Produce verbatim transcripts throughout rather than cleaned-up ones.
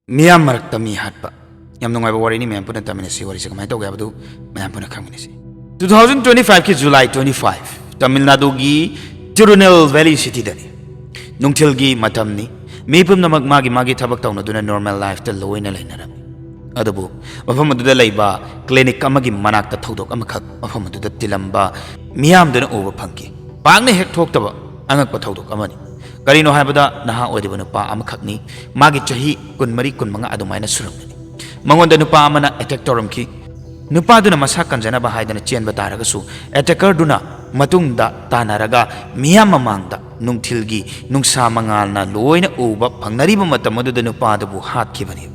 ꯃꯤꯌꯥꯝ ꯃꯔꯛꯇ ꯃꯤ ꯍꯥꯠꯄ꯫ ꯌꯥꯝ ꯅꯨꯡꯉꯥꯏꯕ ꯋꯥꯔꯤꯅꯤ, ꯃꯌꯥꯝ ꯄꯨꯟꯅ ꯇꯥꯃꯤꯟꯅꯁꯤ꯫ ꯋꯥꯔꯤꯁꯦ ꯀꯃꯥꯏꯅ ꯇꯧꯒꯦ ꯍꯥꯏꯕꯗꯨ ꯃꯌꯥꯝ ꯄꯨꯟꯅ ꯈꯪꯃꯤꯟꯅꯁꯤ꯫ Two thousand twenty five ꯀꯤ July twenty five, ꯇꯥꯃꯤꯜ ꯅꯥꯗꯨꯒꯤ ꯇꯤꯔꯨꯅꯦꯜ ꯚꯦꯂꯤ ꯁꯤꯇꯤꯗꯅꯤ꯫ ꯅꯨꯡꯊꯤꯜꯒꯤ ꯃꯇꯝꯅꯤ꯫ ꯃꯤ ꯄꯨꯝꯅꯃꯛ ꯃꯥꯒꯤ ꯃꯥꯒꯤ ꯊꯕꯛ ꯇꯧꯅꯗꯨꯅ ꯅꯣꯔꯃꯦꯜ ꯂꯥꯏꯐꯇ ꯂꯣꯏꯅ ꯂꯩꯅꯔꯝꯃꯤ꯫ ꯑꯗꯨꯕꯨ ꯃꯐꯝ ꯑꯗꯨꯗ ꯂꯩꯕ ꯀ꯭ꯂꯤꯅꯤꯛ ꯑꯃꯒꯤ ꯃꯅꯥꯛꯇ ꯊꯧꯗꯣꯛ ꯑꯃꯈꯛ ꯃꯐꯝ ꯑꯗꯨꯗ ꯇꯤꯜꯂꯝꯕ ꯃꯤꯌꯥꯝꯗꯨꯅ ꯎꯕ ꯐꯪꯈꯤ꯫ ꯄꯥꯛꯅ ꯍꯦꯛ ꯊꯣꯛꯇꯕ ꯑꯉꯛꯄ ꯊꯧꯗꯣꯛ ꯑꯃꯅꯤ꯫ ꯀꯔꯤꯅꯣ ꯍꯥꯏꯕꯗ, ꯅꯍꯥ ꯑꯣꯏꯔꯤꯕ ꯅꯨꯄꯥ ꯑꯃꯈꯛꯅꯤ꯫ ꯃꯥꯒꯤ ꯆꯍꯤ ꯀꯨꯟꯃꯔꯤ, ꯀꯨꯟꯃꯉꯥ ꯑꯗꯨꯃꯥꯏꯅ ꯁꯨꯔꯝꯒꯅꯤ꯫ ꯃꯉꯣꯟꯗ ꯅꯨꯄꯥ ꯑꯃꯅ ꯑꯦꯇꯦꯛ ꯇꯧꯔꯝꯈꯤ꯫ ꯅꯨꯄꯥꯗꯨꯅ ꯃꯁꯥ ꯀꯟꯖꯅꯕ ꯍꯥꯏꯗꯅ ꯆꯦꯟꯕ ꯇꯥꯔꯒꯁꯨ, ꯑꯦꯇꯦꯀꯔꯗꯨꯅ ꯃꯇꯨꯡꯗ ꯇꯥꯟꯅꯔꯒ ꯃꯤꯌꯥꯝ ꯃꯃꯥꯡꯗ ꯅꯨꯡꯊꯤꯜꯒꯤ ꯅꯨꯡꯁꯥ ꯃꯉꯥꯜꯅ ꯂꯣꯏꯅ ꯎꯕ ꯐꯪꯅꯔꯤꯕ ꯃꯇꯝ ꯑꯗꯨꯗ ꯅꯨꯄꯥꯗꯨꯕꯨ ꯍꯥꯠꯈꯤꯕꯅꯤ꯫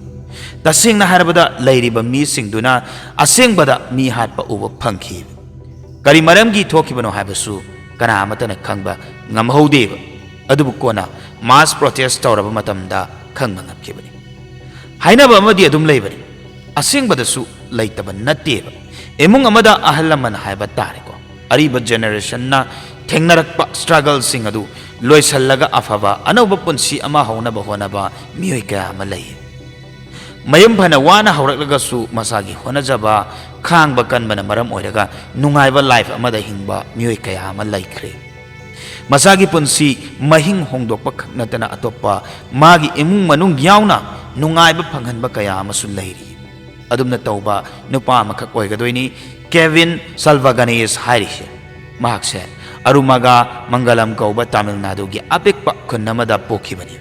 ꯇꯁꯦꯡꯅ ꯍꯥꯏꯔꯕꯗ, ꯂꯩꯔꯤꯕ ꯃꯤꯁꯤꯡꯗꯨꯅ ꯑꯁꯦꯡꯕꯗ ꯃꯤ ꯍꯥꯠꯄ ꯎꯕ ꯐꯪꯈꯤ꯫ ꯀꯔꯤ ꯃꯔꯝꯒꯤ ꯊꯣꯛꯈꯤꯕꯅꯣ ꯍꯥꯏꯕꯁꯨ ꯀꯅꯥ ꯑꯃꯠꯇꯅ ꯈꯪꯕ ꯉꯝꯍꯧꯗꯦꯕ꯫ ꯑꯗꯨꯕꯨ ꯀꯣꯟꯅ ꯃꯥꯁ ꯄ꯭ꯔꯣꯇꯦꯁ ꯇꯧꯔꯕ ꯃꯇꯝꯗ ꯈꯪꯕ ꯉꯝꯈꯤꯕꯅꯤ꯫ ꯍꯥꯏꯅꯕ ꯑꯃꯗꯤ ꯑꯗꯨꯝ ꯂꯩꯕꯅꯤ, ꯑꯁꯦꯡꯕꯗꯁꯨ ꯂꯩꯇꯕ ꯅꯠꯇꯦꯕ꯫ ꯏꯃꯨꯡ ꯑꯃꯗ ꯑꯍꯜ ꯂꯃꯟ ꯍꯥꯏꯕ ꯇꯥꯔꯦꯀꯣ, ꯑꯔꯤꯕ ꯖꯦꯅꯦꯔꯦꯁꯟꯅ ꯊꯦꯡꯅꯔꯛꯄ ꯁ꯭ꯇ꯭ꯔꯒꯜꯁꯤꯡ ꯑꯗꯨ ꯂꯣꯏꯁꯤꯜꯂꯒ ꯑꯐꯕ ꯑꯅꯧꯕ ꯄꯨꯟꯁꯤ ꯑꯃ ꯍꯧꯅꯕ ꯍꯣꯠꯅꯕ ꯃꯤꯑꯣꯏ ꯀꯌꯥ ꯑꯃ ꯂꯩ꯫ ꯃꯌꯨꯝ ꯐꯅ ꯋꯥꯅ ꯍꯧꯔꯛꯂꯒꯁꯨ, ꯃꯁꯥꯒꯤ ꯍꯣꯠꯅꯖꯕ, ꯈꯥꯡꯕ ꯀꯟꯕꯅ ꯃꯔꯝ ꯑꯣꯏꯔꯒ ꯅꯨꯡꯉꯥꯏꯕ ꯂꯥꯏꯐ ꯑꯃꯗ ꯍꯤꯡꯕ ꯃꯤꯑꯣꯏ ꯀꯌꯥ ꯑꯃ ꯂꯩꯈ꯭ꯔꯦ꯫ ꯃꯁꯥꯒꯤ ꯄꯨꯟꯁꯤ ꯃꯍꯤꯡ ꯍꯣꯡꯗꯣꯛꯄ ꯈꯛ ꯅꯠꯇꯅ, ꯑꯇꯣꯞꯄ ꯃꯥꯒꯤ ꯏꯃꯨꯡ ꯃꯅꯨꯡ ꯌꯥꯎꯅ ꯅꯨꯡꯉꯥꯏꯕ ꯐꯪꯍꯟꯕ ꯀꯌꯥ ꯑꯃꯁꯨ ꯂꯩꯔꯤ꯫ ꯑꯗꯨꯝꯅ ꯇꯧꯕ ꯅꯨꯄꯥ ꯑꯃꯈꯛ ꯑꯣꯏꯒꯗꯣꯏꯅꯤ ꯀꯦꯚꯤꯟ ꯁꯜꯚꯥꯒꯅꯦꯁ ꯍꯥꯏꯔꯤꯁꯦ꯫ ꯃꯍꯥꯛꯁꯦ ꯑꯔꯨꯃꯥꯒꯥ ꯃꯪꯒꯂꯝ ꯀꯧꯕ ꯇꯥꯃꯤꯜ ꯅꯥꯗꯨꯒꯤ ꯑꯄꯤꯛꯄ ꯈꯨꯟ ꯑꯃꯗ ꯄꯣꯛꯈꯤꯕꯅꯤ꯫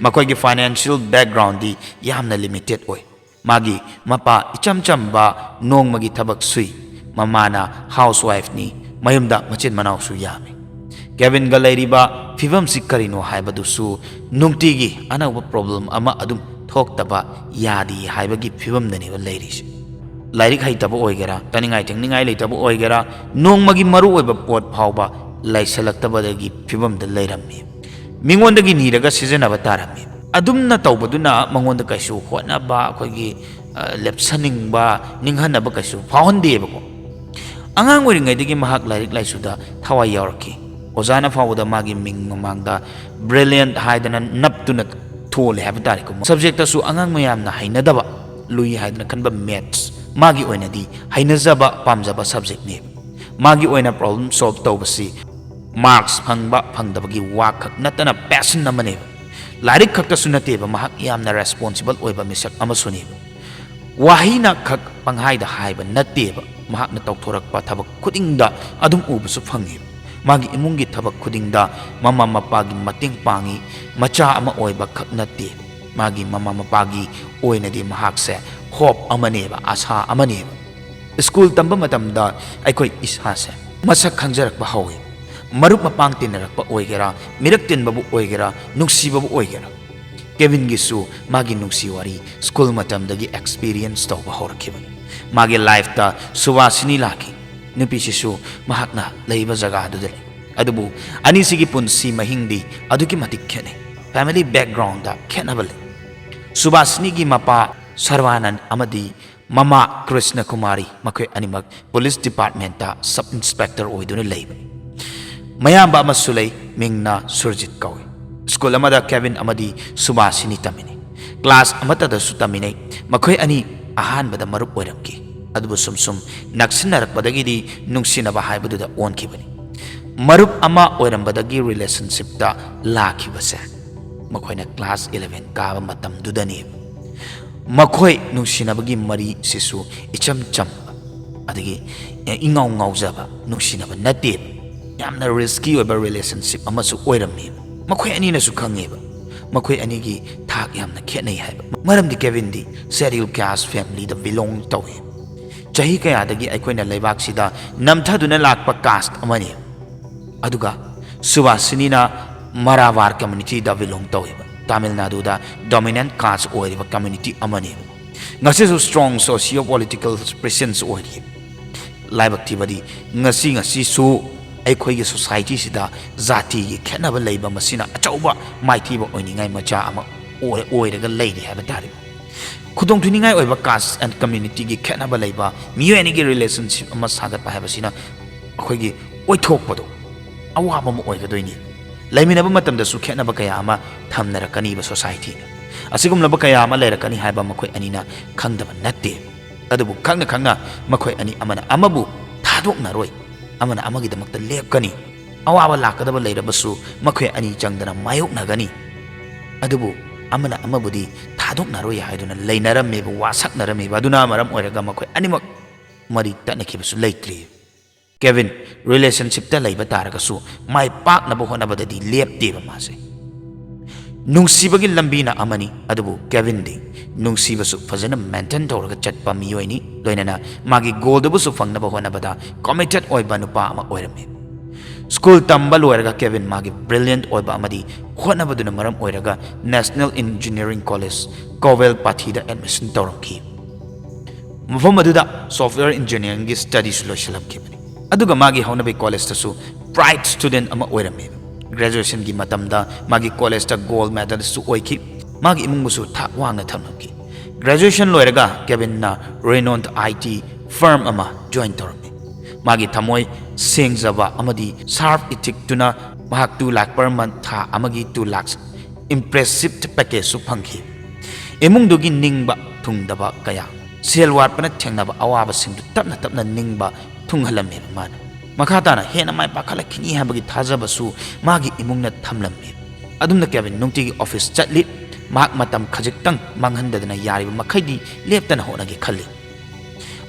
ꯃꯈꯣꯏꯒꯤ ꯐꯥꯏꯅꯥꯟꯁꯤꯌꯦꯜ ꯕꯦꯛꯒ꯭ꯔꯥꯎꯟꯗꯤ ꯌꯥꯝꯅ ꯂꯤꯃꯤꯇꯦꯠ ꯑꯣꯏ꯫ ꯃꯥꯒꯤ ꯃꯄꯥ ꯏꯆꯝ ꯆꯝꯕ ꯅꯣꯡꯃꯒꯤ ꯊꯕꯛ ꯁꯨꯏ꯫ ꯃꯃꯥꯅ ꯍꯥꯎꯁ ꯋꯥꯏꯐꯅꯤ꯫ ꯃꯌꯨꯝꯗ ꯃꯆꯤꯟ ꯃꯅꯥꯎꯁꯨ ꯌꯥꯝꯃꯤ꯫ ꯀꯦꯚꯤꯟꯒ ꯂꯩꯔꯤꯕ ꯐꯤꯕꯝꯁꯤ ꯀꯔꯤꯅꯣ ꯍꯥꯏꯕꯗꯨꯁꯨ, ꯅꯨꯡꯇꯤꯒꯤ ꯑꯅꯧꯕ ꯄ꯭ꯔꯣꯕ꯭ꯂꯦꯝ ꯑꯃ ꯑꯗꯨꯝ ꯊꯣꯛꯇꯕ ꯌꯥꯗꯦ ꯍꯥꯏꯕꯒꯤ ꯐꯤꯕꯝꯗꯅꯦꯕ ꯂꯩꯔꯤꯁꯦ꯫ ꯂꯥꯏꯔꯤꯛ ꯍꯩꯇꯕ ꯑꯣꯏꯒꯦꯔꯥ, ꯆꯥꯅꯤꯡꯉꯥꯏ ꯊꯛꯅꯤꯡꯉꯥꯏ ꯂꯩꯇꯕ ꯑꯣꯏꯒꯦꯔꯥ, ꯅꯣꯡꯃꯒꯤ ꯃꯔꯨ ꯑꯣꯏꯕ ꯄꯣꯠ ꯐꯥꯎꯕ ꯂꯩꯁꯜꯂꯛꯇꯕꯗꯒꯤ ꯐꯤꯕꯝꯗ ꯂꯩꯔꯝꯃꯤ꯫ ꯃꯤꯉꯣꯟꯗꯒꯤ ꯅꯤꯔꯒ ꯁꯤꯖꯤꯟꯅꯕ ꯇꯥꯔꯝꯃꯤ꯫ ꯑꯗꯨꯝꯅ ꯇꯧꯕꯗꯨꯅ ꯃꯉꯣꯟꯗ ꯀꯩꯁꯨ ꯍꯣꯠꯅꯕ, ꯑꯩꯈꯣꯏꯒꯤ, ꯑ, ꯂꯦꯞꯁꯟꯅꯤꯡꯕ, ꯅꯤꯡꯍꯟꯅꯕ ꯀꯩꯁꯨ ꯐꯥꯎꯍꯟꯗꯦꯕꯀꯣ꯫ ꯑꯉꯥꯡ ꯑꯣꯏꯔꯤꯉꯩꯗꯒꯤ ꯃꯍꯥꯛ ꯂꯥꯏꯔꯤꯛ ꯂꯥꯏꯁꯨꯗ ꯊꯋꯥꯏ ꯌꯥꯎꯔꯛꯈꯤ꯫ ꯑꯣꯖꯥꯅ ꯐꯥꯎꯕꯗ ꯃꯥꯒꯤ ꯃꯤꯡ ꯃꯃꯥꯡꯗ ꯕ꯭ꯔꯤꯂꯤꯌꯟꯠ ꯍꯥꯏꯗꯅ ꯅꯞꯇꯨꯅ ꯊꯣꯜꯂꯦ ꯍꯥꯏꯕ ꯇꯥꯔꯦꯀꯣ꯫ Subjectꯇꯁꯨ ꯑꯉꯥꯡ ꯃꯌꯥꯝꯅ ꯍꯩꯅꯗꯕ, ꯂꯨꯏ ꯍꯥꯏꯗꯅ ꯈꯟꯕ maths ꯃꯥꯒꯤ ꯑꯣꯏꯅꯗꯤ ꯍꯩꯅꯖꯕ, ꯄꯥꯝꯖꯕ subjectꯅꯦꯕ꯫ ꯃꯥꯒꯤ ꯑꯣꯏꯅ problem solve ꯇꯧꯕꯁꯤ marks ꯐꯪꯕ ꯐꯪꯗꯕꯒꯤ ꯋꯥ ꯈꯛ ꯅꯠꯇꯅ passion ꯑꯃꯅꯦꯕ꯫ ꯂꯥꯏꯔꯤꯛ ꯈꯛꯇꯁꯨ ꯅꯠꯇꯦꯕ, ꯃꯍꯥꯛ ꯌꯥꯝꯅ responsible ꯑꯣꯏꯕ ꯃꯤꯁꯛ ꯑꯃꯁꯨꯅꯦꯕ꯫ ꯋꯥꯍꯩꯅ ꯈꯛ ꯄꯪꯍꯥꯏꯗ ꯍꯥꯏꯕ ꯅꯠꯇꯦꯕ, ꯃꯍꯥꯛꯅ ꯇꯧꯊꯣꯔꯛꯄ ꯊꯕꯛ ꯈꯨꯗꯤꯡꯗ ꯑꯗꯨꯝ ꯎꯕꯁꯨ ꯐꯪꯉꯦꯕ꯫ ꯃꯥꯒꯤ ꯏꯃꯨꯡꯒꯤ ꯊꯕꯛ ꯈꯨꯗꯤꯡꯗ ꯃꯃꯥ ꯃꯄꯥꯒꯤ ꯃꯇꯦꯡ ꯄꯥꯡꯉꯤ꯫ ꯃꯆꯥ ꯑꯃ ꯑꯣꯏꯕ ꯈꯛ ꯅꯠꯇꯦ, ꯃꯥꯒꯤ ꯃꯃꯥ ꯃꯄꯥꯒꯤ ꯑꯣꯏꯅꯗꯤ ꯃꯍꯥꯛꯁꯦ hope ꯑꯃꯅꯦꯕ, ꯑꯥꯁꯥ ꯑꯃꯅꯦꯕ꯫ School ꯇꯝꯕ ꯃꯇꯝꯗ ꯑꯩꯈꯣꯏ ꯏꯁꯥꯁꯦ ꯃꯁꯛ ꯈꯪꯖꯔꯛꯄ ꯍꯧꯏ꯫ ꯃꯔꯨꯞ ꯃꯄꯥꯡ ꯇꯤꯟꯅꯔꯛꯄ ꯑꯣꯏꯒꯦꯔꯥ, ꯃꯤꯔꯛ ꯇꯤꯟꯕꯕꯨ ꯑꯣꯏꯒꯦꯔꯥ, ꯅꯨꯡꯁꯤꯕꯕꯨ ꯑꯣꯏꯒꯦꯔꯥ, ꯀꯦꯚꯤꯟꯒꯤꯁꯨ ꯃꯥꯒꯤ ꯅꯨꯡꯁꯤ ꯋꯥꯔꯤ school ꯃꯇꯝꯗꯒꯤ experience ꯇꯧꯕ ꯍꯧꯔꯛꯈꯤꯕꯅꯤ꯫ ꯃꯥꯒꯤ lifeꯇ ꯁꯨꯚꯥꯁꯤꯅꯤ ꯂꯥꯛꯈꯤ꯫ ꯅꯨꯄꯤꯁꯤꯁꯨ ꯃꯍꯥꯛꯅ ꯂꯩꯕ ꯖꯒꯥꯗꯨꯗ ꯂꯩ꯫ ꯑꯗꯨꯕꯨ ꯑꯅꯤꯁꯤꯒꯤ ꯄꯨꯟꯁꯤ ꯃꯍꯤꯡꯗꯤ ꯑꯗꯨꯛꯀꯤ ꯃꯇꯤꯛ ꯈꯦꯠꯅꯩ꯫ Family backgroundꯗ ꯈꯦꯠꯅꯕ ꯂꯩ꯫ ꯁꯨꯚꯥꯁꯤꯅꯤꯒꯤ ꯃꯄꯥ ꯁꯔꯕꯥꯅꯟ ꯑꯃꯗꯤ ꯃꯃꯥ ꯀ꯭ꯔꯤꯁꯅ ꯀꯨꯃꯥꯔꯤ, ꯃꯈꯣꯏ ꯑꯅꯤꯃꯛ police departmentꯇ sub inspector ꯑꯣꯏꯗꯨꯅ ꯂꯩꯕꯅꯤ꯫ ꯃꯌꯥꯝꯕ ꯑꯃꯁꯨ ꯂꯩ, ꯃꯤꯡꯅ ꯁꯨꯔꯖꯤꯠ ꯀꯧꯏ꯫ School ꯑꯃꯗ ꯀꯦꯚꯤꯟ ꯑꯃꯗꯤ ꯁꯨꯚꯥꯁꯤꯅꯤ ꯇꯝꯃꯤꯅꯤ꯫ Class ꯑꯃꯠꯇꯗꯁꯨ ꯇꯝꯃꯤꯟꯅꯩ꯫ ꯃꯈꯣꯏ ꯑꯅꯤ ꯑꯍꯥꯟꯕꯗ ꯃꯔꯨꯞ ꯑꯣꯏꯔꯝꯈꯤ, ꯑꯗꯨꯕꯨ ꯁꯨꯝ ꯁꯨꯝ ꯅꯛꯁꯤꯟꯅꯔꯛꯄꯗꯒꯤꯗꯤ ꯅꯨꯡꯁꯤꯅꯕ ꯍꯥꯏꯕꯗꯨꯗ ꯑꯣꯟꯈꯤꯕꯅꯤ꯫ ꯃꯔꯨꯞ ꯑꯃ ꯑꯣꯏꯔꯝꯕꯗꯒꯤ relationshipꯇ ꯂꯥꯛꯈꯤꯕꯁꯦ ꯃꯈꯣꯏꯅ class eleven ꯀꯥꯕ ꯃꯇꯝꯗꯨꯗꯅꯦꯕ꯫ ꯃꯈꯣꯏ ꯅꯨꯡꯁꯤꯅꯕꯒꯤ ꯃꯔꯤꯁꯤꯁꯨ ꯏꯆꯝ ꯆꯝꯕ, ꯑꯗꯒꯤ ꯏꯉꯥꯎ ꯉꯥꯎꯖꯕ ꯅꯨꯡꯁꯤꯅꯕ ꯅꯠꯇꯦꯕ꯫ ꯌꯥꯝꯅ risky ꯑꯣꯏꯕ relationship ꯑꯃꯁꯨ ꯑꯣꯏꯔꯝꯃꯦꯕ꯫ ꯃꯈꯣꯏ ꯑꯅꯤꯅꯁꯨ ꯈꯪꯉꯦꯕ ꯃꯈꯣꯏ ꯑꯅꯤꯒꯤ ꯊꯥꯛ ꯌꯥꯝꯅ ꯈꯦꯠꯅꯩ ꯍꯥꯏꯕ꯫ ꯃꯔꯝꯗꯤ ꯀꯦꯚꯤꯟꯗꯤ schedule caste familyꯗ belong ꯇꯧꯏ꯫ ꯆꯍꯤ ꯀꯌꯥꯗꯒꯤ ꯑꯩꯈꯣꯏꯅ ꯂꯩꯕꯥꯛꯁꯤꯗ ꯅꯝꯊꯗꯨꯅ ꯂꯥꯛꯄ caste ꯑꯃꯅꯤ꯫ ꯑꯗꯨꯒ ꯁꯨꯚꯥꯁꯤꯅꯤꯅ ꯃꯔꯥꯋꯥꯔ communityꯗ belong ꯇꯧꯏꯕ, ꯇꯥꯃꯤꯜ ꯅꯥꯗꯨꯗ dominant caste ꯑꯣꯏꯔꯤꯕ community ꯑꯃꯅꯤ꯫ ꯉꯁꯤꯁꯨ strong socio political presence ꯑꯣꯏꯔꯤ꯫ ꯂꯥꯏꯕꯛ ꯊꯤꯕꯗꯤ ꯉꯁꯤ ꯉꯁꯤꯁꯨ ꯑꯩꯈꯣꯏꯒꯤ societyꯁꯤꯗ ꯖꯥꯇꯤꯒꯤ ꯈꯦꯠꯅꯕ ꯂꯩꯕ ꯃꯁꯤꯅ ꯑꯆꯧꯕ ꯃꯥꯏꯊꯤꯕ ꯑꯣꯏꯅꯤꯡꯉꯥꯏ ꯃꯆꯥꯛ ꯑꯃ ꯑꯣꯏ-, ꯑꯣꯏꯔꯒ ꯂꯩꯔꯤ ꯍꯥꯏꯕ ꯇꯥꯔꯦ꯫ ꯈꯨꯗꯣꯡꯊꯤꯅꯤꯡꯉꯥꯏ ꯑꯣꯏꯕ caste and communityꯒꯤ ꯈꯦꯠꯅꯕ ꯂꯩꯕ ꯃꯤꯑꯣꯏ ꯑꯅꯤꯒꯤ relationship ꯑꯃ ꯁꯥꯒꯠꯄ ꯍꯥꯏꯕꯁꯤꯅ ꯑꯩꯈꯣꯏꯒꯤ ꯑꯣꯏꯊꯣꯛꯄꯗꯣ ꯑꯋꯥꯕ ꯑꯃ ꯑꯣꯏꯒꯗꯣꯏꯅꯤ꯫ ꯂꯩꯃꯤꯟꯅꯕ ꯃꯇꯝꯗꯁꯨ ꯈꯦꯠꯅꯕ ꯀꯌꯥ ꯑꯃ ꯊꯝꯅꯔꯛꯀꯅꯤꯕ ꯁꯣꯁꯥꯏꯇꯤꯅ꯫ ꯑꯁꯤꯒꯨꯝꯂꯕ ꯀꯌꯥ ꯑꯃ ꯂꯩꯔꯛꯀꯅꯤ ꯍꯥꯏꯕ ꯃꯈꯣꯏ ꯑꯅꯤꯅ ꯈꯪꯗꯕ ꯅꯠꯇꯦ꯫ ꯑꯗꯨꯕꯨ ꯈꯪꯅ ꯈꯪꯅ ꯃꯈꯣꯏ ꯑꯅꯤ ꯑꯃꯅ ꯑꯃꯕꯨ ꯊꯥꯗꯣꯛꯅꯔꯣꯏ, ꯑꯃꯅ ꯑꯃꯒꯤꯗꯃꯛꯇ ꯂꯦꯞꯀꯅꯤ꯫ ꯑꯋꯥꯕ ꯂꯥꯛꯀꯗꯕ ꯂꯩꯔꯕꯁꯨ ꯃꯈꯣꯏ ꯑꯅꯤ ꯆꯪꯗꯅ ꯃꯥꯌꯣꯛꯅꯒꯅꯤ꯫ ꯑꯗꯨꯕꯨ ꯑꯃꯅ ꯑꯃꯕꯨꯗꯤ ꯊꯥꯗꯣꯛꯅꯔꯣꯏ ꯍꯥꯏꯗꯨꯅ ꯂꯩꯅꯔꯝꯃꯦꯕ, ꯋꯥꯁꯛꯅꯔꯝꯃꯦꯕ꯫ ꯑꯗꯨꯅ ꯃꯔꯝ ꯑꯣꯏꯔꯒ ꯃꯈꯣꯏ ꯑꯅꯤꯃꯛ ꯃꯔꯤ ꯇꯠꯅꯈꯤꯕꯁꯨ ꯂꯩꯇ꯭ꯔꯤ꯫ ꯀꯦꯚꯤꯟ ꯔꯤꯂꯦꯁꯟꯁꯤꯞꯇ ꯂꯩꯕ ꯇꯥꯔꯒꯁꯨ ꯃꯥꯏ ꯄꯥꯛꯅꯕ ꯍꯣꯠꯅꯕꯗꯗꯤ ꯂꯦꯞꯇꯦꯕ ꯃꯥꯁꯦ꯫ ꯅꯨꯡꯁꯤꯕꯒꯤ ꯂꯝꯕꯤꯅ ꯑꯃꯅꯤ, ꯑꯗꯨꯕꯨ ꯀꯦꯚꯤꯟꯗꯤ ꯅꯨꯡꯁꯤꯕꯁꯨ ꯐꯖꯅ ꯃꯦꯟꯇꯦꯟ ꯇꯧꯔꯒ ꯆꯠꯄ ꯃꯤꯑꯣꯏꯅꯤ, ꯂꯣꯏꯅꯅ ꯃꯥꯒꯤ ꯒꯣꯜꯗꯨꯕꯨꯁꯨ ꯐꯪꯅꯕ ꯍꯣꯠꯅꯕꯗ ꯀꯣꯃꯤꯇꯦꯠ ꯑꯣꯏꯕ ꯅꯨꯄꯥ ꯑꯃ ꯑꯣꯏꯔꯝꯃꯤ꯫ ꯁ꯭ꯀꯨꯜ ꯇꯝꯕ ꯂꯣꯏꯔꯒ ꯀꯦꯚꯤꯟ ꯃꯥꯒꯤ ꯕ꯭ꯔꯤꯂꯤꯌꯟꯠ ꯑꯣꯏꯕ ꯑꯃꯗꯤ ꯍꯣꯠꯅꯕꯗꯨꯅ ꯃꯔꯝ ꯑꯣꯏꯔꯒ ꯅꯦꯁꯅꯦꯜ ꯏꯟꯖꯤꯅꯤꯌꯔꯤꯡ ꯀꯣꯂꯦꯖ ꯀꯣꯚꯦꯜ ꯄꯥꯊꯤꯗ ꯑꯦꯗꯃꯤꯁꯟ ꯇꯧꯔꯝꯈꯤ꯫ ꯃꯐꯝ ꯑꯗꯨꯗ ꯁꯣꯐꯋꯦꯌꯔ ꯏꯟꯖꯤꯅꯤꯌꯔꯤꯡꯒꯤ ꯁ꯭ꯇꯗꯤꯁꯨ ꯂꯣꯏꯁꯤꯜꯂꯝꯈꯤꯕꯅꯤ꯫ ꯑꯗꯨꯒ ꯃꯥꯒꯤ ꯍꯧꯅꯕꯤ ꯀꯣꯂꯦꯖꯇꯁꯨ ꯕ꯭ꯔꯥꯏꯠ ꯁ꯭ꯇꯨꯗꯦꯟꯠ ꯑꯃ ꯑꯣꯏꯔꯝꯃꯤ꯫ ꯒ꯭ꯔꯦꯖꯨꯑꯦꯁꯟꯒꯤ ꯃꯇꯝꯗ ꯃꯥꯒꯤ ꯀꯣꯂꯦꯖꯇ ꯒꯣꯜꯗ ꯃꯦꯗꯥꯂꯤꯁ꯭ꯠꯁꯨ ꯑꯣꯏꯈꯤ꯫ ꯃꯥꯒꯤ ꯏꯃꯨꯡꯕꯨꯁꯨ ꯊꯥꯛ ꯋꯥꯡꯅ ꯊꯝꯂꯝꯈꯤ꯫ ꯒ꯭ꯔꯦꯖꯨꯑꯦꯁꯟ ꯂꯣꯏꯔꯒ ꯀꯦꯚꯤꯟꯅ ꯔꯦꯅꯣꯟꯗ ꯑꯥꯏ ꯇꯤ ꯐꯔꯝ ꯑꯃ ꯖꯣꯏꯟ ꯇꯧꯔꯝꯃꯤ꯫ ꯃꯥꯒꯤ ꯊꯃꯣꯏ ꯁꯦꯡꯖꯕ ꯑꯃꯗꯤ ꯁꯥꯔꯞ ꯏꯊꯤꯛꯇꯨꯅ ꯃꯍꯥꯛ two lakh per month, ꯊꯥ ꯑꯃꯒꯤ two lakh ꯏꯝꯄ꯭ꯔꯦꯁꯤꯞ ꯄꯦꯀꯦꯖꯁꯨ ꯐꯪꯈꯤ꯫ ꯏꯃꯨꯡꯗꯨꯒꯤ ꯅꯤꯡꯕ ꯊꯨꯡꯗꯕ ꯀꯌꯥ, ꯁꯦꯜ ꯋꯥꯠꯄꯅ ꯊꯦꯡꯅꯕ ꯑꯋꯥꯕꯁꯤꯡꯗꯨ ꯇꯞꯅ ꯇꯞꯅ ꯅꯤꯡꯕ ꯊꯨꯡꯍꯜꯂꯝꯃꯦꯕ ꯃꯥꯅ꯫ ꯃꯈꯥ ꯇꯥꯅ ꯍꯦꯟꯅ ꯃꯥꯏ ꯄꯥꯛꯈꯠꯂꯛꯈꯤꯅꯤ ꯍꯥꯏꯕꯒꯤ ꯊꯥꯖꯕꯁꯨ ꯃꯥꯒꯤ ꯏꯃꯨꯡꯅ ꯊꯝꯂꯝꯃꯦ꯫ ꯑꯗꯨꯝꯅ ꯀꯦꯚꯤꯟ ꯅꯨꯡꯇꯤꯒꯤ ꯑꯣꯐꯤꯁ ꯆꯠꯂꯤ꯫ ꯃꯍꯥꯛ ꯃꯇꯝ ꯈꯖꯤꯛꯇꯪ ꯃꯥꯡꯍꯟꯗꯗꯅ ꯌꯥꯔꯤꯕ ꯃꯈꯩꯗꯤ ꯂꯦꯞꯇꯅ ꯍꯣꯠꯅꯒꯦ ꯈꯜꯂꯤ꯫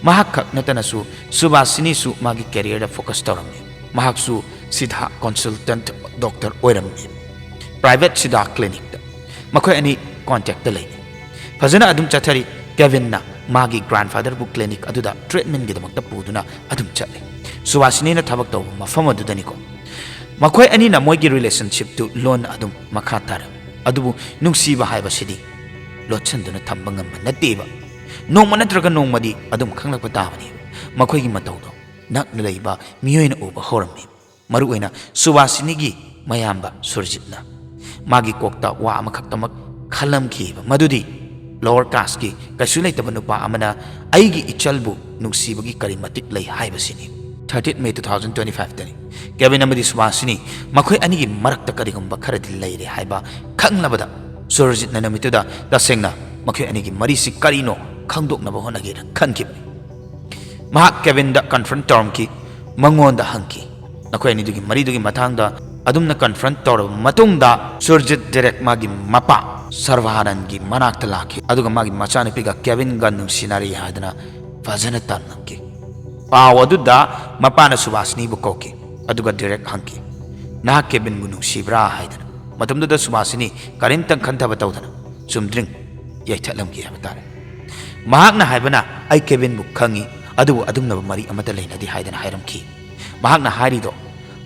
ꯃꯍꯥꯛ ꯈꯛ ꯅꯠꯇꯅꯁꯨ ꯁꯨꯚꯥꯁꯤꯅꯤꯁꯨ ꯃꯥꯒꯤ ꯀꯦꯔꯤꯌꯔꯗ ꯐꯣꯀꯁ ꯇꯧꯔꯝꯃꯤ꯫ ꯃꯍꯥꯛꯁꯨ ꯁꯤꯗꯥ ꯀꯟꯁꯜꯇꯦꯟꯠ ꯗꯣꯛꯇꯔ ꯑꯣꯏꯔꯝꯃꯤ, ꯄ꯭ꯔꯥꯏꯚꯦꯠ ꯁꯤꯗꯥ ꯀ꯭ꯂꯤꯅꯤꯛꯇ꯫ ꯃꯈꯣꯏ ꯑꯅꯤ ꯀꯣꯟꯇꯦꯛꯇ ꯂꯩꯅꯩ꯫ ꯐꯖꯅ ꯑꯗꯨꯝ ꯆꯠꯊꯔꯤ꯫ ꯀꯦꯚꯤꯟꯅ ꯃꯥꯒꯤ ꯒ꯭ꯔꯥꯟꯐꯥꯗꯔꯕꯨ ꯀ꯭ꯂꯤꯅꯤꯛ ꯑꯗꯨꯗ ꯇ꯭ꯔꯤꯠꯃꯦꯟꯒꯤꯗꯃꯛꯇ ꯄꯨꯗꯨꯅ ꯑꯗꯨꯝ ꯆꯠꯂꯤ꯫ ꯁꯨꯚꯥꯁꯤꯅꯤꯅ ꯊꯕꯛ ꯇꯧꯕ ꯃꯐꯝ ꯑꯗꯨꯗꯅꯤꯀꯣ꯫ ꯃꯈꯣꯏ ꯑꯅꯤꯅ ꯃꯣꯏꯒꯤ ꯔꯤꯂꯦꯁꯟꯁꯤꯞꯇꯨ ꯂꯣꯟꯅ ꯑꯗꯨꯝ ꯃꯈꯥ ꯇꯥꯔꯝꯃꯤ꯫ ꯑꯗꯨꯕꯨ ꯅꯨꯡꯁꯤꯕ ꯍꯥꯏꯕꯁꯤꯗꯤ ꯂꯣꯠꯁꯤꯟꯗꯨꯅ ꯊꯝꯕ ꯉꯝꯕ ꯅꯠꯇꯦꯕ꯫ ꯅꯣꯡꯃ ꯅꯠꯇ꯭ꯔꯒ ꯅꯣꯡꯃꯗꯤ ꯑꯗꯨꯝ ꯈꯪꯂꯛꯄ ꯇꯥꯕꯅꯦꯕ꯫ ꯃꯈꯣꯏꯒꯤ ꯃꯇꯧꯗꯣ ꯅꯛꯅ ꯂꯩꯕ ꯃꯤꯑꯣꯏꯅ ꯎꯕ ꯍꯧꯔꯝꯃꯤ꯫ ꯃꯔꯨꯑꯣꯏꯅ ꯁꯨꯚꯥꯁꯤꯅꯤꯒꯤ ꯃꯌꯥꯝꯕ ꯁꯨꯔꯖꯤꯠꯅ ꯃꯥꯒꯤ ꯀꯣꯛꯇ ꯋꯥ ꯑꯃꯈꯛꯇꯃꯛ ꯈꯜꯂꯝꯈꯤꯕ, ꯃꯗꯨꯗꯤ ꯂꯣꯋꯔ ꯀꯥꯁꯀꯤ ꯀꯩꯁꯨ ꯂꯩꯇꯕ ꯅꯨꯄꯥ ꯑꯃꯅ ꯑꯩꯒꯤ ꯏꯆꯜꯕꯨ ꯅꯨꯡꯁꯤꯕꯒꯤ ꯀꯔꯤ ꯃꯇꯤꯛ ꯂꯩ ꯍꯥꯏꯕꯁꯤꯅꯤ꯫ Thirtieth May two thousand twenty five ꯇꯅꯤ꯫ ꯀꯦꯕꯤꯟ ꯑꯃꯗꯤ ꯁꯨꯕꯥꯁꯤꯅꯤ ꯃꯈꯣꯏ ꯑꯅꯤꯒꯤ ꯃꯔꯛꯇ ꯀꯔꯤꯒꯨꯝꯕ ꯈꯔꯗꯤ ꯂꯩꯔꯦ ꯍꯥꯏꯕ ꯈꯪꯂꯕꯗ ꯁꯨꯔꯖꯤꯠꯅ ꯅꯨꯃꯤꯠꯇꯨꯗ ꯇꯁꯦꯡꯅ ꯃꯈꯣꯏ ꯑꯅꯤꯒꯤ ꯃꯔꯤꯁꯤ ꯀꯔꯤꯅꯣ ꯈꯪꯗꯣꯛꯅꯕ ꯍꯣꯠꯅꯒꯦꯅ ꯈꯟꯈꯤꯕꯅꯤ꯫ ꯃꯍꯥꯛ ꯀꯦꯕꯤꯟꯗ ꯀꯟꯐ꯭ꯔꯟ ꯇꯧꯔꯝꯈꯤ, ꯃꯉꯣꯟꯗ ꯍꯪꯈꯤ꯫ ꯅꯈꯣꯏ ꯑꯅꯤꯗꯨꯒꯤ ꯃꯔꯤꯗꯨꯒꯤ ꯃꯇꯥꯡꯗ ꯑꯗꯨꯝꯅ ꯀꯟꯐ꯭ꯔꯟ ꯇꯧꯔꯕ ꯃꯇꯨꯡꯗ ꯁꯨꯔꯖꯤꯠ ꯗꯤꯔꯦꯛ ꯃꯥꯒꯤ ꯃꯄꯥ ꯁꯔꯚꯥꯅꯟꯒꯤ ꯃꯅꯥꯛꯇ ꯂꯥꯛꯈꯤ, ꯑꯗꯨꯒ ꯃꯥꯒꯤ ꯃꯆꯥꯅꯨꯄꯤꯒ ꯀꯦꯕꯤꯟꯒ ꯅꯨꯡꯁꯤꯅꯔꯤ ꯍꯥꯏꯗꯅ ꯐꯖꯅ ꯇꯝꯂꯝꯈꯤ꯫ ꯄꯥꯎ ꯑꯗꯨꯗ ꯃꯄꯥꯅ ꯁꯨꯕꯥꯁꯤꯅꯤꯕꯨ ꯀꯧꯈꯤ, ꯑꯗꯨꯒ ꯗꯤꯔꯦꯛ ꯍꯪꯈꯤ, "ꯅꯍꯥꯛ ꯀꯦꯕꯤꯟꯕꯨ ꯅꯨꯡꯁꯤꯕ꯭ꯔꯥ?" ꯍꯥꯏꯗꯅ꯫ ꯃꯇꯝꯗꯨꯗ ꯁꯨꯕꯥꯁꯤꯅꯤ ꯀꯔꯤꯝꯇꯪ ꯈꯟꯊꯕ ꯇꯧꯗꯅ ꯆꯨꯝꯗ꯭ꯔꯤꯡ ꯌꯩꯊꯠꯂꯝꯈꯤ ꯍꯥꯏꯕ ꯇꯥꯔꯦ꯫ ꯃꯍꯥꯛꯅ ꯍꯥꯏꯕꯅ, "ꯑꯩ ꯀꯦꯕꯤꯟꯕꯨ ꯈꯪꯏ, ꯑꯗꯨꯕꯨ ꯑꯗꯨꯝꯅꯕ ꯃꯔꯤ ꯑꯃꯠꯇ ꯂꯩꯅꯗꯦ" ꯍꯥꯏꯗꯅ ꯍꯥꯏꯔꯝꯈꯤ꯫ ꯃꯍꯥꯛꯅ ꯍꯥꯏꯔꯤꯗꯣ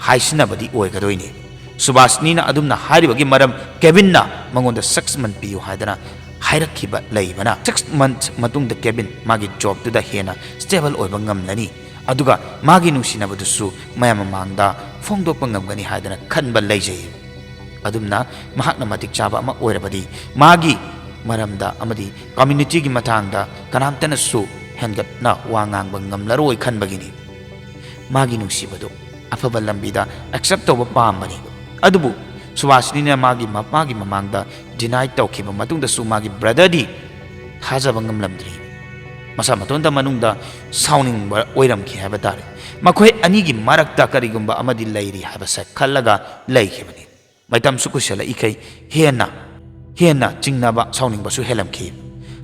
ꯍꯥꯏꯁꯤꯟꯅꯕꯗꯤ ꯑꯣꯏꯒꯗꯣꯏꯅꯤ꯫ ꯁꯨꯕꯥꯁꯤꯅꯤꯅ ꯑꯗꯨꯝꯅ ꯍꯥꯏꯔꯤꯕꯒꯤ ꯃꯔꯝ ꯀꯦꯕꯤꯟꯅ ꯃꯉꯣꯟꯗ ꯁꯤꯛꯁ ꯃꯟꯊ ꯄꯤꯌꯨ ꯍꯥꯏꯗꯅ ꯍꯥꯏꯔꯛꯈꯤꯕ ꯂꯩꯕꯅ, ꯁꯤꯛꯁ ꯃꯟꯊ ꯃꯇꯨꯡꯗ ꯀꯦꯕꯤꯟ ꯃꯥꯒꯤ ꯖꯣꯕꯇꯨꯗ ꯍꯦꯟꯅ ꯁ꯭ꯇꯦꯕꯜ ꯑꯣꯏꯕ ꯉꯝꯂꯅꯤ, ꯑꯗꯨꯒ ꯃꯥꯒꯤ ꯅꯨꯡꯁꯤꯅꯕꯗꯨꯁꯨ ꯃꯌꯥꯝ ꯃꯃꯥꯡꯗ ꯐꯣꯡꯗꯣꯛꯄ ꯉꯝꯒꯅꯤ ꯍꯥꯏꯗꯅ ꯈꯟꯕ ꯂꯩꯖꯩ꯫ ꯑꯗꯨꯝꯅ ꯃꯍꯥꯛꯅ ꯃꯇꯤꯛ ꯆꯥꯕ ꯑꯃ ꯑꯣꯏꯔꯕꯗꯤ ꯃꯥꯒꯤ ꯃꯔꯝꯗ ꯑꯃꯗꯤ ꯀꯝꯃ꯭ꯌꯨꯅꯤꯇꯤꯒꯤ ꯃꯇꯥꯡꯗ ꯀꯅꯥꯝꯇꯅꯁꯨ ꯍꯦꯟꯒꯠꯅ ꯋꯥ ꯉꯥꯡꯕ ꯉꯝꯂꯔꯣꯏ ꯈꯟꯕꯒꯤꯅꯤ꯫ ꯃꯥꯒꯤ ꯅꯨꯡꯁꯤꯕꯗꯨ ꯑꯐꯕ ꯂꯝꯕꯤꯗ ꯑꯦꯛꯁꯦꯞ ꯇꯧꯕ ꯄꯥꯝꯕꯅꯤ꯫ ꯑꯗꯨꯕꯨ ꯁꯨꯕꯥꯁꯤꯅꯤꯅ ꯃꯥꯒꯤ ꯃꯄꯥꯒꯤ ꯃꯃꯥꯡꯗ ꯗꯤꯅꯥꯏ ꯇꯧꯈꯤꯕ ꯃꯇꯨꯡꯗꯁꯨ ꯃꯥꯒꯤ ꯕ꯭ꯔꯗꯔꯗꯤ ꯊꯥꯖꯕ ꯉꯝꯂꯝꯗ꯭ꯔꯤ꯫ ꯃꯁꯥ ꯃꯇꯣꯟꯗ ꯃꯅꯨꯡꯗ ꯁꯥꯎꯅꯤꯡꯕ ꯑꯣꯏꯔꯝꯈꯤ ꯍꯥꯏꯕ ꯇꯥꯔꯦ꯫ ꯃꯈꯣꯏ ꯑꯅꯤꯒꯤ ꯃꯔꯛꯇ ꯀꯔꯤꯒꯨꯝꯕ ꯑꯃꯗꯤ ꯂꯩꯔꯤ ꯍꯥꯏꯕꯁꯦ ꯈꯜꯂꯒ ꯂꯩꯈꯤꯕꯅꯤ꯫ ꯃꯇꯝꯁꯨ ꯀꯨꯏꯁꯜꯂꯛꯏꯈꯩ ꯍꯦꯟꯅ ꯍꯦꯟꯅ ꯆꯤꯡꯅꯕ, ꯁꯥꯎꯅꯤꯡꯕꯁꯨ ꯍꯦꯜꯂꯝꯈꯤ꯫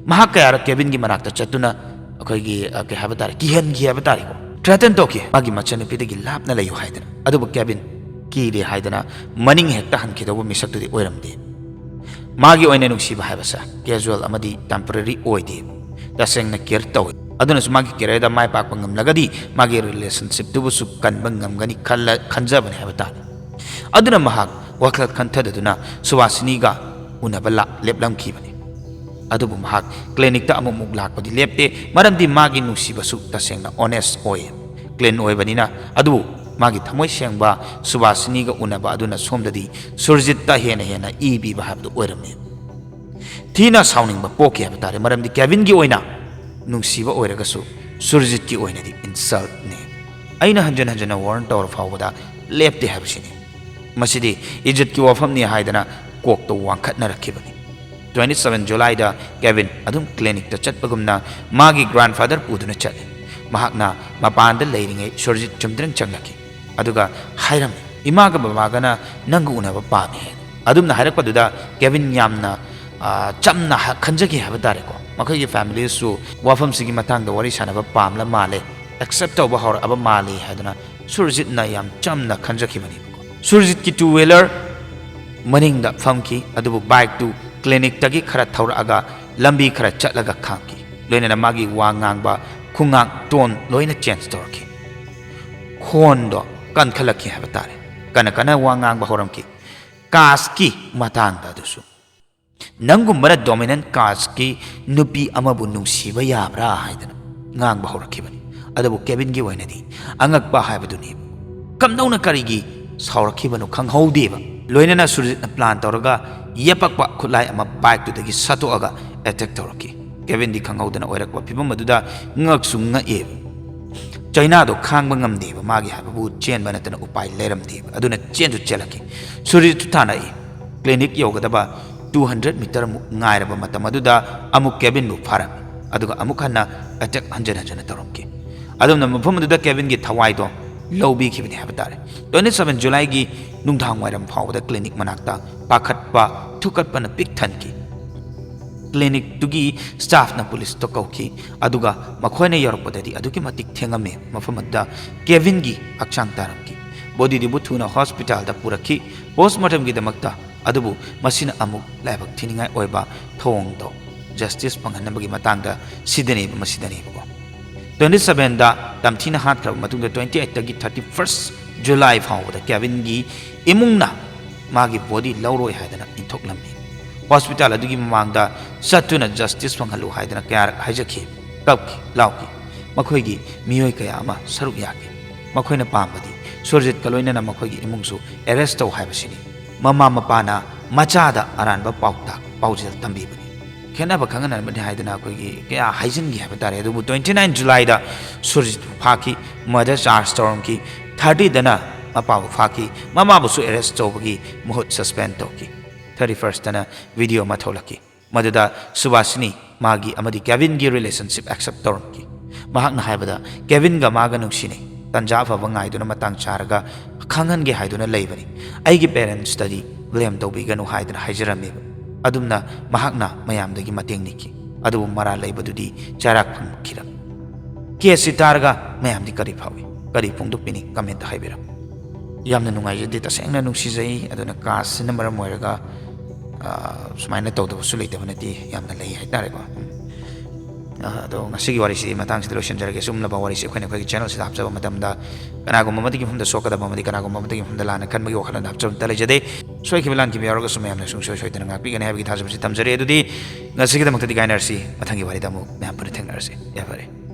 ꯃꯍꯥꯛ ꯀꯌꯥꯔꯛ ꯀꯦꯕꯤꯟꯒꯤ ꯃꯅꯥꯛꯇ ꯆꯠꯇꯨꯅ ꯑꯩꯈꯣꯏꯒꯤ, ꯑ, ꯀꯩ ꯍꯥꯏꯕ ꯇꯥꯔꯦ, ꯀꯤꯍꯟꯈꯤ ꯍꯥꯏꯕ ꯇꯥꯔꯦꯀꯣ, ꯊ꯭ꯔꯦꯇꯟ ꯇꯧꯈꯤ, ꯃꯥꯒꯤ ꯃꯆꯟꯅꯨꯄꯤꯗꯒꯤ ꯂꯥꯞꯅ ꯂꯩꯌꯨ ꯍꯥꯏꯗꯅ꯫ ꯑꯗꯨꯕꯨ ꯀꯦꯕꯤꯟ ꯀꯤꯔꯦ ꯍꯥꯏꯗꯅ ꯃꯅꯤꯡ ꯍꯦꯛꯇ ꯍꯟꯈꯤꯗꯧꯕ ꯃꯤꯁꯛꯇꯨꯗꯤ ꯑꯣꯏꯔꯝꯗꯦ꯫ ꯃꯥꯒꯤ ꯑꯣꯏꯅ ꯅꯨꯡꯁꯤꯕ ꯍꯥꯏꯕꯁꯦ ꯀꯦꯖꯨꯋꯦꯜ ꯑꯃꯗꯤ ꯇꯦꯝꯄꯔꯦꯔꯤ ꯑꯣꯏꯗꯦ, ꯇꯁꯦꯡꯅ ꯀꯦꯌꯔ ꯇꯧꯏ꯫ ꯑꯗꯨꯅꯁꯨ ꯃꯥꯒꯤ ꯀꯦꯔꯤꯌꯔꯗ ꯃꯥꯏ ꯄꯥꯛꯄ ꯉꯝꯂꯒꯗꯤ ꯃꯥꯒꯤ ꯔꯤꯂꯦꯁꯟꯁꯤꯞꯇꯨꯕꯨꯁꯨ ꯀꯟꯕ ꯉꯝꯒꯅꯤ ꯈꯜꯂ-, ꯈꯟꯖꯕꯅꯤ ꯍꯥꯏꯕ ꯇꯥꯔꯦ꯫ ꯑꯗꯨꯅ ꯃꯍꯥꯛ ꯋꯥꯈꯜ ꯈꯟꯊꯗꯗꯨꯅ ꯁꯨꯕꯥꯁꯤꯅꯤꯒ ꯎꯅꯕ ꯂꯥꯛ-, ꯂꯦꯞꯂꯝꯈꯤꯕꯅꯤ꯫ ꯑꯗꯨꯕꯨ ꯃꯍꯥꯛ ꯀ꯭ꯂꯤꯅꯤꯛꯇ ꯑꯃꯨꯛꯃꯨꯛ ꯂꯥꯛꯄꯗꯤ ꯂꯦꯞꯇꯦ, ꯃꯔꯝꯗꯤ ꯃꯥꯒꯤ ꯅꯨꯡꯁꯤꯕꯁꯨ ꯇꯁꯦꯡꯅ ꯑꯣꯅꯦꯁ ꯑꯣꯏ, ꯀ꯭ꯂꯤꯟ ꯑꯣꯏꯕꯅꯤꯅ꯫ ꯑꯗꯨꯕꯨ ꯃꯥꯒꯤ ꯊꯃꯣꯏ ꯁꯦꯡꯕ ꯁꯨꯕꯥꯁꯤꯅꯤꯒ ꯎꯅꯕ ꯑꯗꯨꯅ ꯁꯣꯝꯗꯗꯤ ꯁꯨꯔꯖꯤꯠꯇ ꯍꯦꯟꯅ ꯍꯦꯟꯅ ꯏ ꯄꯤꯕ ꯍꯥꯏꯕꯗꯨ ꯑꯣꯏꯔꯝꯃꯤ꯫ ꯊꯤꯅ ꯁꯥꯎꯅꯤꯡꯕ ꯄꯣꯛꯈꯤ ꯍꯥꯏꯕ ꯇꯥꯔꯦ, ꯃꯔꯝꯗꯤ ꯀꯦꯕꯤꯟꯒꯤ ꯑꯣꯏꯅ ꯅꯨꯡꯁꯤꯕ ꯑꯣꯏꯔꯒꯁꯨ ꯁꯨꯔꯖꯤꯠꯀꯤ ꯑꯣꯏꯅꯗꯤ ꯏꯟꯁꯜꯠꯅꯤ꯫ ꯑꯩꯅ ꯍꯟꯖꯤꯟ ꯍꯟꯖꯤꯟꯅ ꯋꯥꯔꯟ ꯇꯧꯔ ꯐꯥꯎꯕꯗ ꯂꯦꯞꯇꯦ ꯍꯥꯏꯕꯁꯤꯅꯤ꯫ ꯃꯁꯤꯗꯤ ꯏꯖꯠꯀꯤ ꯋꯥꯐꯝꯅꯤ ꯍꯥꯏꯗꯅ ꯀꯣꯛꯇ ꯋꯥꯡꯈꯠꯅꯔꯛꯈꯤꯕꯅꯤ꯫ Twenty seven Julyꯗ ꯀꯦꯚꯤꯟ ꯑꯗꯨꯝ ꯀ꯭ꯂꯤꯅꯤꯛꯇ ꯆꯠꯄꯒꯨꯝꯅ ꯃꯥꯒꯤ ꯒ꯭ꯔꯥꯟꯐꯥꯗꯔ ꯄꯨꯗꯨꯅ ꯆꯠꯂꯤ꯫ ꯃꯍꯥꯛꯅ ꯃꯄꯥꯟꯗ ꯂꯩꯔꯤꯉꯩ ꯁꯨꯔꯖꯤꯠ ꯆꯨꯝꯗ꯭ꯔꯤꯡ ꯆꯪꯂꯛꯈꯤ꯫ ꯑꯗꯨꯒ ꯍꯥꯏꯔꯝꯃꯤ, "ꯏꯃꯥꯒ ꯕꯕꯥꯒꯅ ꯅꯪꯒ ꯎꯅꯕ ꯄꯥꯝꯃꯤ" ꯍꯥꯏꯅ꯫ ꯑꯗꯨꯝꯅ ꯍꯥꯏꯔꯛꯄꯗꯨꯗ ꯀꯦꯚꯤꯟ ꯌꯥꯝꯅ, ꯑ, ꯆꯝꯅ ꯍ-, ꯈꯟꯖꯈꯤ ꯍꯥꯏꯕ ꯇꯥꯔꯦꯀꯣ꯫ ꯃꯈꯣꯏꯒꯤ ꯐꯦꯃꯤꯂꯤꯁꯨ ꯋꯥꯐꯝꯁꯤꯒꯤ ꯃꯇꯥꯡꯗ ꯋꯥꯔꯤ ꯁꯥꯟꯅꯕ ꯄꯥꯝꯂ ꯃꯥꯜꯂꯦ, ꯑꯦꯛꯁꯦꯞ ꯇꯧꯕ ꯍꯧꯔꯛꯑꯕ ꯃꯥꯜꯂꯤ ꯍꯥꯏꯗꯨꯅ ꯁꯨꯔꯖꯤꯠꯅ ꯌꯥꯝ ꯆꯝꯅ ꯈꯟꯖꯈꯤꯕꯅꯦꯕꯀꯣ꯫ ꯁꯨꯔꯖꯤꯠꯀꯤ two wheeler ꯃꯅꯤꯡꯗ ꯐꯝꯈꯤ, ꯑꯗꯨꯕꯨ ꯕꯥꯏꯛꯇꯨ ꯀ꯭ꯂꯤꯅꯤꯛꯇꯒꯤ ꯈꯔ ꯊꯧꯔꯛꯑꯒ ꯂꯝꯕꯤ ꯈꯔ ꯆꯠꯂꯒ ꯈꯥꯝꯈꯤ꯫ ꯂꯣꯏꯅꯅ ꯃꯥꯒꯤ ꯋꯥ ꯉꯥꯡꯕ, ꯈꯨꯉꯥꯡ, ꯇꯣꯟ ꯂꯣꯏꯅ ꯆꯦꯟꯖ ꯇꯧꯔꯛꯈꯤ꯫ ꯈꯣꯟꯗꯣ ꯀꯟꯈꯠꯂꯛꯈꯤ ꯍꯥꯏꯕ ꯇꯥꯔꯦ꯫ ꯀꯟꯅ ꯀꯟꯅ ꯋꯥ ꯉꯥꯡꯕ ꯍꯧꯔꯝꯈꯤ꯫ ꯀꯥꯁꯀꯤ ꯃꯇꯥꯡꯗ ꯑꯗꯨꯁꯨ, "ꯅꯪꯒꯨꯝꯕꯅ ꯗꯣꯃꯤꯅꯦꯟ ꯀꯥꯁꯀꯤ ꯅꯨꯄꯤ ꯑꯃꯕꯨ ꯅꯨꯡꯁꯤꯕ ꯌꯥꯕ꯭ꯔꯥ?" ꯍꯥꯏꯗꯅ ꯉꯥꯡꯕ ꯍꯧꯔꯛꯈꯤꯕꯅꯤ꯫ ꯑꯗꯨꯕꯨ ꯀꯦꯚꯤꯟꯒꯤ ꯑꯣꯏꯅꯗꯤ ꯑꯉꯛꯄ ꯍꯥꯏꯕꯗꯨꯅꯤ꯫ ꯀꯝꯗꯧꯅ ꯀꯔꯤꯒꯤ ꯁꯥꯎꯔꯛꯈꯤꯕꯅꯣ ꯈꯪꯍꯧꯗꯦꯕ꯫ ꯂꯣꯏꯅꯅ ꯁꯨꯔꯖꯤꯠꯅ ꯄ꯭ꯂꯥꯟ ꯇꯧꯔꯒ ꯌꯦꯞꯄꯛꯄ ꯈꯨꯠꯂꯥꯏ ꯑꯃ ꯕꯥꯏꯛꯇꯨꯗꯒꯤ ꯁꯠꯇꯣꯛꯑꯒ ꯑꯦꯇꯦꯛ ꯇꯧꯔꯛꯈꯤ꯫ ꯀꯦꯚꯤꯟꯗꯤ ꯈꯪꯍꯧꯗꯅ ꯑꯣꯏꯔꯛꯄ ꯐꯤꯕꯝ ꯑꯗꯨꯗ ꯉꯛꯁꯨ ꯉꯛꯑꯦꯕ꯫ ꯆꯩꯅꯥꯗꯣ ꯈꯥꯡꯕ ꯉꯝꯗꯦꯕ, ꯃꯥꯒꯤ ꯍꯥꯏꯕꯕꯨ ꯆꯦꯟꯕ ꯅꯠꯇꯅ ꯎꯄꯥꯏ ꯂꯩꯔꯝꯗꯦꯕ꯫ ꯑꯗꯨꯅ ꯆꯦꯟꯁꯨ ꯆꯦꯜꯂꯛꯈꯤ꯫ ꯁꯨꯔꯖꯤꯠꯁꯨ ꯊꯥꯅꯛꯏ꯫ ꯀ꯭ꯂꯤꯅꯤꯛ ꯌꯧꯒꯗꯕ two hundred meter ꯃꯨꯛ ꯉꯥꯏꯔꯕ ꯃꯇꯝ ꯑꯗꯨꯗ ꯑꯃꯨꯛ ꯀꯦꯚꯤꯟꯕꯨ ꯐꯥꯔꯝꯃꯤ, ꯑꯗꯨꯒ ꯑꯃꯨꯛ ꯍꯟꯅ ꯑꯦꯇꯦꯛ ꯍꯟꯖꯟ ꯍꯟꯖꯟꯅ ꯇꯧꯔꯝꯈꯤ꯫ ꯑꯗꯨꯝꯅ ꯃꯐꯝ ꯑꯗꯨꯗ ꯀꯦꯚꯤꯟꯒꯤ ꯊꯋꯥꯏꯗꯣ ꯂꯧꯕꯤꯈꯤꯕꯅꯤ ꯍꯥꯏꯕ ꯇꯥꯔꯦ꯫ Twenty seven Julyꯒꯤ ꯅꯨꯡꯗꯥꯡ ꯋꯥꯏꯔꯝ ꯐꯥꯎꯕꯗ ꯀ꯭ꯂꯤꯅꯤꯛ ꯃꯅꯥꯛꯇ ꯄꯥꯈꯠꯄ ꯊꯨꯀꯠꯄꯅ ꯄꯤꯛ ꯊꯟꯈꯤ꯫ ꯀ꯭ꯂꯤꯅꯤꯛꯇꯨꯒꯤ ꯁ꯭ꯇꯥꯐꯅ ꯄꯨꯂꯤꯁꯇ ꯀꯧꯈꯤ, ꯑꯗꯨꯒ ꯃꯈꯣꯏꯅ ꯌꯧꯔꯛꯄꯗꯗꯤ ꯑꯗꯨꯛꯀꯤ ꯃꯇꯤꯛ ꯊꯦꯡꯉꯝꯃꯤ꯫ ꯃꯐꯝ ꯑꯗꯨꯗ ꯀꯦꯚꯤꯟꯒꯤ ꯍꯛꯆꯥꯡ ꯇꯥꯔꯝꯈꯤ꯫ ꯕꯣꯗꯤꯗꯨꯕꯨ ꯊꯨꯅ ꯍꯣꯁꯄꯤꯇꯥꯜꯗ ꯄꯨꯔꯛꯈꯤ꯫ ꯄꯣꯁꯃꯣꯔꯇꯦꯝꯒꯤꯗꯃꯛꯇ꯫ ꯑꯗꯨꯕꯨ ꯃꯁꯤꯅ ꯑꯃꯨꯛ ꯂꯥꯏꯕꯛ ꯊꯤꯅꯤꯡꯉꯥꯏ ꯑꯣꯏꯕ ꯊꯧꯑꯣꯡꯗꯣ, ꯖꯁꯇꯤꯁ ꯐꯪꯍꯟꯅꯕꯒꯤ ꯃꯇꯥꯡꯗ ꯁꯤꯗꯅꯦꯕ, ꯃꯁꯤꯗꯅꯦꯕꯀꯣ꯫ Twenty sevenꯗ ꯇꯝꯊꯤꯅ ꯍꯥꯠꯈ꯭ꯔꯕ ꯃꯇꯨꯡꯗ twenty eightꯇꯒꯤ thirty first July ꯐꯥꯎꯕꯗ ꯀꯦꯚꯤꯟꯒꯤ ꯏꯃꯨꯡꯅ ꯃꯥꯒꯤ ꯕꯣꯗꯤ ꯂꯧꯔꯣꯏ ꯍꯥꯏꯗꯅ ꯏꯟꯊꯣꯛꯂꯝꯃꯤ꯫ ꯍꯣꯁꯄꯤꯇꯥꯜ ꯑꯗꯨꯒꯤ ꯃꯃꯥꯡꯗ ꯆꯠꯇꯨꯅ ꯖꯁꯇꯤꯁ ꯐꯪꯍꯜꯂꯨ ꯍꯥꯏꯗꯅ ꯀꯌꯥꯔꯛ ꯍꯥꯏꯖꯈꯤ꯫ ꯀꯞꯈꯤ, ꯂꯥꯎꯈꯤ꯫ ꯃꯈꯣꯏꯒꯤ ꯃꯤꯑꯣꯏ ꯀꯌꯥ ꯑꯃ ꯁꯔꯨꯛ ꯌꯥꯈꯤ꯫ ꯃꯈꯣꯏꯅ ꯄꯥꯝꯕꯗꯤ ꯁꯨꯔꯖꯤꯠꯀ ꯂꯣꯏꯅꯅ ꯃꯈꯣꯏꯒꯤ ꯏꯃꯨꯡꯁꯨ ꯑꯦꯔꯦꯁ ꯇꯧ ꯍꯥꯏꯕꯁꯤꯅꯤ꯫ ꯃꯃꯥ ꯃꯄꯥꯅ ꯃꯆꯥꯗ ꯑꯔꯥꯟꯕ ꯄꯥꯎꯇꯥꯛ ꯄꯥꯎꯖꯦꯜ ꯇꯝꯕꯤꯕꯅꯤ꯫ ꯈꯦꯠꯅꯕ ꯈꯪꯍꯟꯅꯕꯅꯤ ꯍꯥꯏꯗꯅ ꯑꯩꯈꯣꯏꯒꯤ ꯀꯌꯥ ꯍꯥꯏꯖꯤꯟꯈꯤ ꯍꯥꯏꯕ ꯇꯥꯔꯦ꯫ ꯑꯗꯨꯕꯨ twenty nine Julyꯗ ꯁꯨꯔꯖꯤꯠꯄꯨ ꯐꯥꯈꯤ, murder charge ꯇꯧꯔꯝꯈꯤ, thirtyꯗꯅ ꯃꯄꯥꯕꯨ ꯐꯥꯈꯤ, ꯃꯃꯥꯕꯨꯁꯨ arrest ꯇꯧꯕꯒꯤ ꯃꯍꯨꯠ suspend ꯇꯧꯈꯤ꯫ Thirty firstꯇꯅ video ꯑꯃ ꯊꯣꯛꯂꯛꯈꯤ, ꯃꯗꯨꯗ ꯁꯨꯕꯥꯁꯤꯅꯤ ꯃꯥꯒꯤ ꯑꯃꯗꯤ ꯀꯦꯕꯤꯟꯒꯤ relationship accept ꯇꯧꯔꯝꯈꯤ꯫ ꯃꯍꯥꯛꯅ ꯍꯥꯏꯕꯗ ꯀꯦꯕꯤꯟꯒ ꯃꯥꯒ ꯅꯨꯡꯁꯤꯅꯩ, ꯇꯟꯖꯥ ꯑꯐꯕ ꯉꯥꯏꯗꯨꯅ ꯃꯇꯥꯡ ꯆꯥꯔꯒ ꯈꯪꯍꯟꯒꯦ ꯍꯥꯏꯗꯨꯅ ꯂꯩꯕꯅꯤ, ꯑꯩꯒꯤ parentsꯇꯗꯤ blame ꯇꯧꯕꯤꯒꯅꯨ ꯍꯥꯏꯗꯨꯅ ꯍꯥꯏꯖꯔꯝꯃꯦꯕ꯫ ꯑꯗꯨꯝꯅ ꯃꯍꯥꯛꯅ ꯃꯌꯥꯝꯗꯒꯤ ꯃꯇꯦꯡ ꯅꯤꯈꯤ, ꯑꯗꯨꯕꯨ ꯃꯔꯥꯜ ꯂꯩꯕꯗꯨꯗꯤ ꯆꯩꯔꯥꯛ ꯐꯪꯈꯤꯔꯝꯃꯤ꯫ Caseꯁꯤ ꯇꯥꯔꯒ ꯃꯌꯥꯝꯗꯤ ꯀꯔꯤ ꯐꯥꯎꯏ, ꯀꯔꯤ ꯐꯣꯡꯗꯣꯛꯄꯤꯅꯤ, commentꯇ ꯍꯥꯏꯕꯤꯔꯝꯃꯨ꯫ ꯌꯥꯝꯅ ꯅꯨꯡꯉꯥꯏꯖꯗꯦ, ꯇꯁꯦꯡꯅ ꯅꯨꯡꯁꯤꯖꯩ꯫ ꯑꯗꯨꯅ caseꯁꯤꯅ ꯃꯔꯝ ꯑꯣꯏꯔꯒ, ꯑ, ꯁꯨꯃꯥꯏꯅ ꯇꯧꯗꯕꯁꯨ ꯂꯩꯇꯕ ꯅꯠꯇꯦ, ꯌꯥꯝꯅ ꯂꯩ ꯍꯥꯏꯇꯥꯔꯦꯀꯣ꯫ ꯎꯝ꯫ ꯑ, ꯑꯗꯣ ꯉꯁꯤꯒꯤ ꯋꯥꯔꯤꯁꯤ ꯃꯇꯥꯡꯁꯤꯗ ꯂꯣꯏꯁꯤꯟꯖꯔꯒꯦ꯫ ꯆꯨꯝꯂꯕ ꯋꯥꯔꯤꯁꯤ ꯑꯩꯈꯣꯏꯅ ꯑꯩꯈꯣꯏꯒꯤ channelꯁꯤꯗ ꯍꯥꯞꯆꯕ ꯃꯇꯝꯗ ꯀꯅꯥꯒꯨꯝꯕ ꯑꯃꯗꯒꯤ ꯃꯐꯝꯗ ꯁꯣꯛꯀꯗꯕ ꯑꯃꯗꯤ ꯀꯅꯥꯒꯨꯝꯕ ꯑꯃꯗꯒꯤ ꯃꯐꯝꯗ ꯂꯥꯟꯅ ꯈꯟꯕꯒꯤ ꯋꯥꯈꯜꯂꯣꯟꯗ ꯍꯥꯞꯆꯕ ꯑꯝꯇ ꯂꯩꯖꯗꯦ꯫ ꯁꯣꯏꯈꯤꯕ ꯂꯥꯟꯈꯤꯕ ꯌꯥꯎꯔꯒꯁꯨ ꯃꯌꯥꯝꯅ ꯁꯨꯡꯁꯣꯏ ꯁꯣꯏꯗꯅ ꯉꯥꯛꯄꯤꯒꯅꯤ ꯍꯥꯏꯕꯒꯤ ꯊꯥꯖꯕꯁꯤ ꯊꯝꯖꯔꯤ꯫ ꯑꯗꯨꯗꯤ ꯉꯁꯤꯒꯤꯗꯃꯛꯇꯗꯤ ꯀꯥꯏꯅꯔꯁꯤ, ꯃꯊꯪꯒꯤ ꯋꯥꯔꯤꯗ ꯑꯃꯨꯛ ꯃꯌꯥꯝ ꯄꯨꯟꯅ ꯊꯦꯡꯅꯔꯁꯤ꯫ ꯌꯥꯝ ꯐꯔꯦ꯫